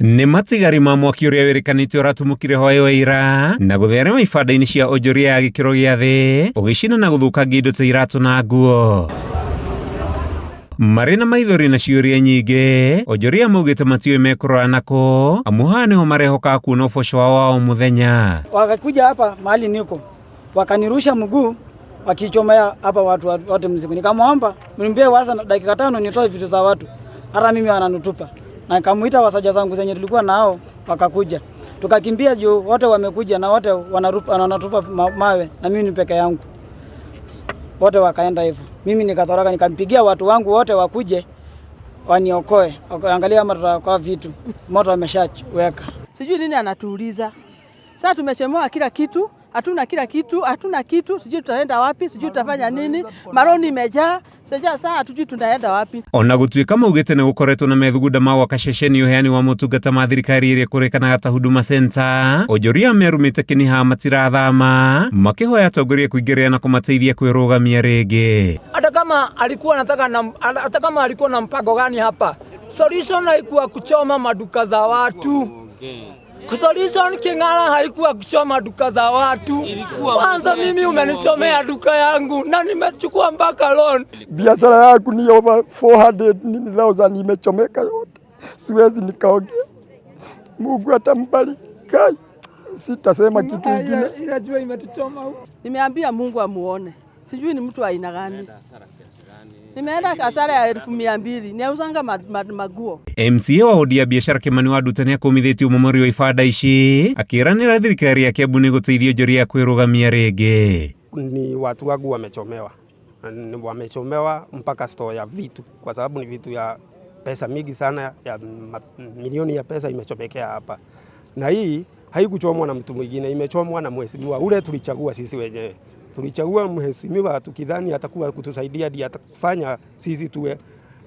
Nĩ matigari ma mwaki ũrĩa wĩrĩkanĩte ũratumũkire hwaĩ wa ira na gũtherema ibanda-inĩ cia onjoria ya gĩkĩro gĩa thĩ, ũgĩcina na gũthũkangia indo ta iratũ na nguo. Marĩ na maithori na ciũria nyingĩ, onjoria maugĩte matiũĩ mekũrora nakũ, amu haha nĩho marehokaga kuona ũboco wao wa o mũthenya. Wakakuja hapa mahali niko, wakanirusha mguu wakichomea hapa watu wote mzigo. Nikamwomba mnimbie wasa dakika 5 nitoe vitu za watu, hata mimi wananitupa. Na nikamuita wasaja zangu zenye tulikuwa nao wakakuja, tukakimbia juu wote wamekuja na wote wanatupa mawe na mimi ni peke yangu, wote wakaenda hivyo. Mimi nikatoroka, nikampigia watu wangu wote wakuje waniokoe, wakaangalia kama tutaokoa vitu, moto ameshaweka. Sijui nini anatuuliza. Sasa tumechomoa kila kitu, hatuna kila kitu, hatuna kitu, sijui tutaenda wapi, sijui tutafanya nini. Maroni imejaa, sijui sasa hatujui tunaenda wapi. Ona gũtuĩka maugĩte nĩ gũkoretwo na methugunda ma gwaka ceceni ũheani wa motungata ma thirikari ĩrĩa ĩkũrĩkanaga ta Huduma Center, onjoria merumĩte kĩniha matirathama makĩhoya atongoria kũingĩrĩra na kũmateithia kwĩrũgamia rĩngĩ. Hata kama alikuwa anataka na, hata kama alikuwa na mpango gani hapa, solution haikuwa kuchoma maduka za watu. Solution King'ara haikuwa kuchoma duka za watu. Kwanza mimi umenichomea duka yangu na nimechukua mpaka loan. Biashara yangu ni over 400,000 imechomeka yote, siwezi nikaongea. Mungu atambariki. Kai, sitasema kitu ingine. Inajua imetuchoma. Nimeambia Mungu amuone, sijui ni mtu aina gani. Nimeenda hasara ya 200,000, niauzanga maguo. MCA wa wodi ya biashara Kimani wa Nduta nĩakũmithĩtie ũmomori wa ibanda ici akĩranĩra thirikari ya Kiambu nĩ gũteithia onjoria kwĩrũgamia rĩngĩ. Ni watu wangu wamechomewa, wamechomewa mpaka store ya vitu, kwa sababu ni vitu ya pesa mingi sana ya milioni ya pesa imechomekea hapa, na hii haikuchomwa na mtu mwingine, imechomwa na mheshimiwa ule tulichagua sisi wenyewe. Tulichagua mheshimiwa tukidhani atakuwa kutusaidia, ndiye atakufanya sisi tuwe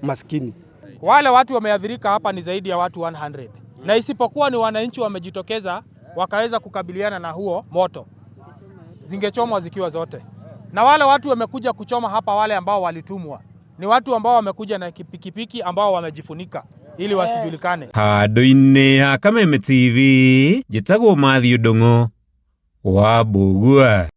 maskini. Wale watu wameathirika hapa ni zaidi ya watu 100, na isipokuwa ni wananchi wamejitokeza wakaweza kukabiliana na huo moto, zingechomwa zikiwa zote. Na wale watu wamekuja kuchoma hapa, wale ambao walitumwa ni watu ambao wamekuja na pikipiki ambao wamejifunika ili wasijulikane. Handũ-inĩ ha Kameme TV, njĩtagwo Matthew Ndung'u wa Mbũgua.